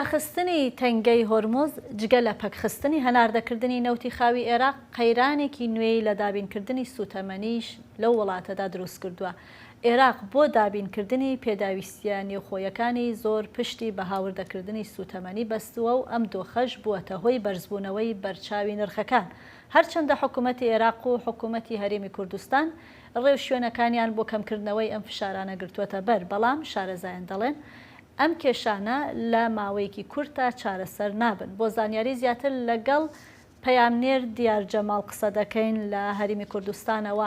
داخستنی تەنگەی هۆرمز جگە لە پەکخستنی هەناردەکردنی نەوتی خاوی ئێراق، قەیرانێکی نوێی لە دابینکردنی سووتەمەنیش لەو وڵاتەدا دروستکردووە. ئێراق بۆ دابینکردنی پێداویستییە نێوخۆیەکانی زۆر پشتی بە هاوردەکردنی سووتەمەنی بەستووە و ئەم دۆخەش بووەتە هۆی بەرزبوونەوەی بەرچاوی نرخەکان. هەرچەندە حکومەتی ئێراق و حکومەتی هەرێمی کوردستان ڕێوشوێنەکانیان بۆ کەمکردنەوەی ئەم فشارانە گرتووەتە بەر، بەڵام شارەزایان دەڵێن، ئەم کێشانە لە ماوەیەکی کورتدا چارەسەر نابن. بۆ زانیاری زیاتر لەگەڵ پەیامنێر دیار جەماڵ قسە دەکەین لە هەرێمی کوردستانەوە.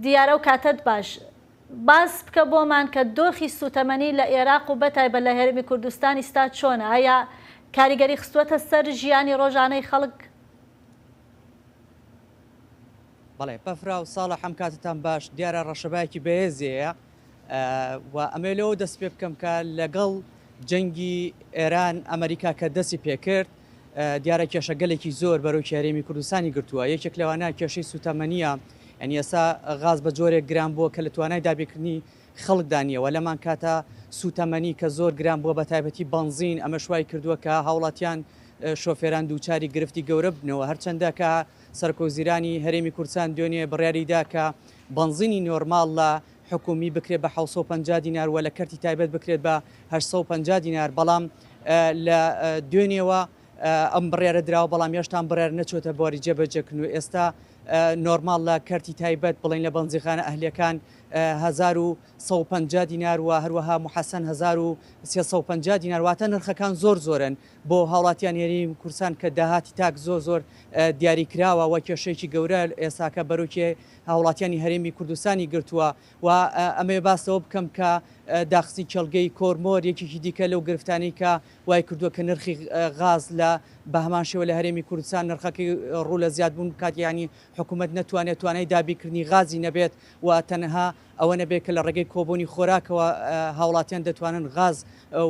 دیار ئەو کاتەت باش. باس بکە بۆمان کە دۆخی سوتەمەنی لە ئێراق و بەتایبەت لە هەرێمی کوردستان ئیستا چۆنە؟ ئایا کاریگەری خستووەتە سەر ژیانی ڕۆژانەی خەڵک؟ بەڵێ بەفراو ساڵح ئەم کاتتان باش دیارە ڕەشەبایەکی بەهێزی هەیە و ئەمەوێ لەوە دەست پێ بکەم کە لەگەڵ جەنگی ئێران ئەمریکا کە دەستی پێکرد دیارە کێشەگەلێکی زۆر بەرۆکی هەرێمی کوردستانی گرتووە یەکێک لەوانە کێشەی سوتەمەنیە یعنی ئێستا غاز بە جۆرێک گران بووە کە لە توانای دابینکردنی خەڵکدا نییە و لەمان کاتە سوتەمەنی کە زۆر گران بووە بە تایبەتی بەنزین ئەمەش وای کردووە کە هاوڵاتیان شۆفێران دووچاری گرفتی گەورە ببنەوە هەرچەندە کە سەرۆکوەزیرانی هەرێمی کوردستان دوێنێ بڕیاری دا کە بەنزینی نۆرماڵ لە حکومی بکرێت بە 750 دینار و لە کەرتی تایبەت بکرێت بە 850 دینار، بەڵام لە دوێنێوە ئەم بڕیارە دراوە، بەڵام هێشتا ئەم بڕیارە نەچووەتە بواری جێبەجێکردن و ئێستا نۆرماڵ لە کەرتی تایبەت بڵێین لە بەنزیخانە ئەهلییەکان 1150 دینار و هەروەها موحەسەن 1350 دینار، واتە نرخەکان زۆر زۆرن. بۆ هاوڵاتیانی هەرێمی کوردستان کە داهاتی تاک زۆر زۆر دیاری کراوە و کێشەیەکی گەورە ئێستاکە بەرۆکی هاوڵاتیانی هەرێمی کوردستانی گرتووە و ئەمەوێ باس لەوە بکەم کە داخستنی کێڵگەی کۆرمۆر یەکێکی دیکە لەو گرفتانەی کە وای کردووە کە نرخی غاز لە بە هەمان شێوە لە هەرێمی کوردستان نرخەکەی ڕوو لە زیادبوون بکات یانی حکوومەت نەتوانێت توانای دابینکردنی غازی نەبێت و تەنها ئەوە نەبێت کە لە ڕێگەی کۆبوونی خۆراکەوە هاوڵاتیان دەتوانن غاز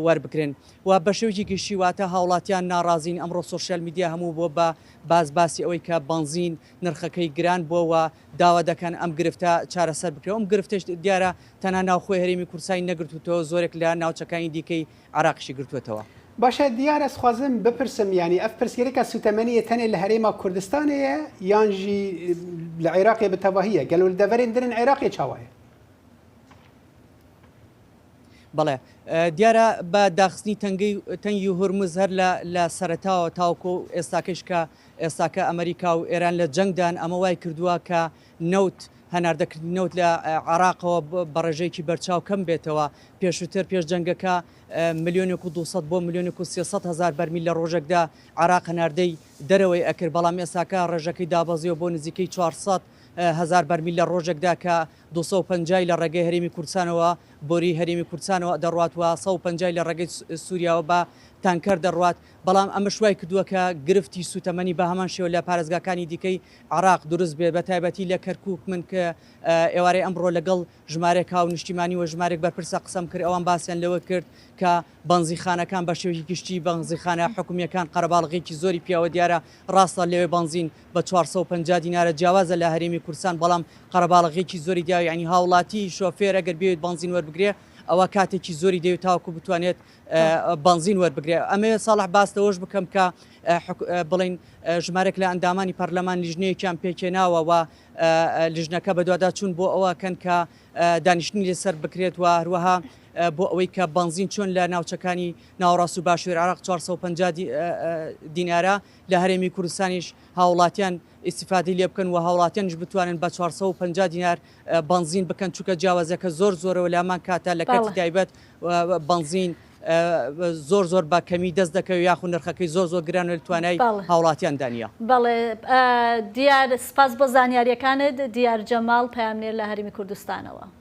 وەربگرن و بە شێوەیەکی گشتی واتە هاوڵاتیان ناڕازین ئەمڕۆ سۆشیال میدیا هەموو بووە بە باس باسی ئەوەی کە بەنزین نرخەکەی گران بووە و داوا دەکەن ئەم گرفتە چارەسەر بکرێت ئەم گرفتەش دیارە تەنها ناوخۆی هەرێمی کوردستانی نەگرتووتەوە زۆرێک لە ناوچەکانی دیکەی عێراقیشی گرتووەتەوە. باشە دیار ez dixwazim bipirsim yanî ev pirsgirêka sûtemeniyê tenê li herêma Kurdistanê ye yan jî li Iraqê bi tevahî ye? Gelo li deverên din ên Iraqê çawa ye? بەڵێ دیارە بە داخستنی تەنگەی تەنگی هورمز هەر لە لە سەرەتاوە تاوەکو ئێستاکەش کە ئێستاکە ئەمریکا و ئێران لە جەنگدان ئەمە وای کردووە کە نەوت هەناردەکردنی نەوت لە عێراقەوە بە ڕێژەیەکی بەرچاو کەم بێتەوە پێشووتر پێش جەنگەکە ملیۆنێک و 200 بۆ ملیۆنێک و 300 هەزار بەرمیل لە ڕۆژێکدا عێراق هەناردەی دەرەوەی ئەکرد بەڵام ئێستاکە ڕێژەکەی دابەزیوە بۆ نزیکەی 400 هەزار بەرمیل لە ڕۆژێکدا کە 250 لە ڕێگەی هەرێمی کوردستانەوە بۆری هەرێمی کوردستانەوە دەڕوات و 150 لە ڕێگەی سووریاوە بە تانکەر دەڕوات بەڵام ئەمەش وای کردووە کە گرفتی سووتەمەنی بە هەمان شێوە لە پارێزگاکانی دیکەی عێراق دروست بێت بە تایبەتی لە کەرکووک من کە ئێوارەی ئەمڕۆ لەگەڵ ژمارەیەک هاونیشتیمانی و ژمارەیەک بەرپرسە قسەم کرد، ئەوان باسیان لەوە کرد کە بەنزینخانەکان بە شێوەیەکی گشتی بەنزینخانە حکومییەکان قەرەباڵغییەکی زۆری پیاوە دیارە ڕاستە لەوێ بەنزین بە 450 دینارە جیاوازە لە هەرێمی کوردستان بەڵام قەرەباڵغییەکی زۆری دیاوە یانی هاوڵاتی شۆفێر ئەگەر بێت بەنزین وەربگرێ ئەوە کاتێکی زۆری دەوێت تاوەکو بتوانێت بەنزین وەربگرێ ئەمەوێت ساڵح باس لەوەش بکەم کە بڵێین ژمارەک لە ئەندامانی پەرلەمان لیژنەیەکیان پێکهێناوە و لیژنەکە بەدواداچوون بۆ ئەوە کەن کە دانیشتنی لەسەر بکرێت و هەروەها بۆ ئەوەی کە بەنزین چۆن لە ناوچەکانی ناوەڕاست و باشووری عێراق 450 دینارە لە هەرێمی کوردستانیش هاوڵاتیان ئیستیفادەی لێ بکەن و هاوڵاتیانیش بتوانن بە 450 دینار بەنزین بکەن چونکە جیاوازیەکە زۆر زۆرە و لەهەمان کاتە لە کەرتی تایبەت بەنزین زۆر زۆر بە کەمی دەست دەکەوێت یاخود نرخەکەی زۆر زۆر گرانە لە توانای هاوڵاتیاندا نییە. بەڵێ دیار سپاس بۆ زانیاریەکانت دیار جەماڵ پەیامنێر لە هەرێمی کوردستانەوە.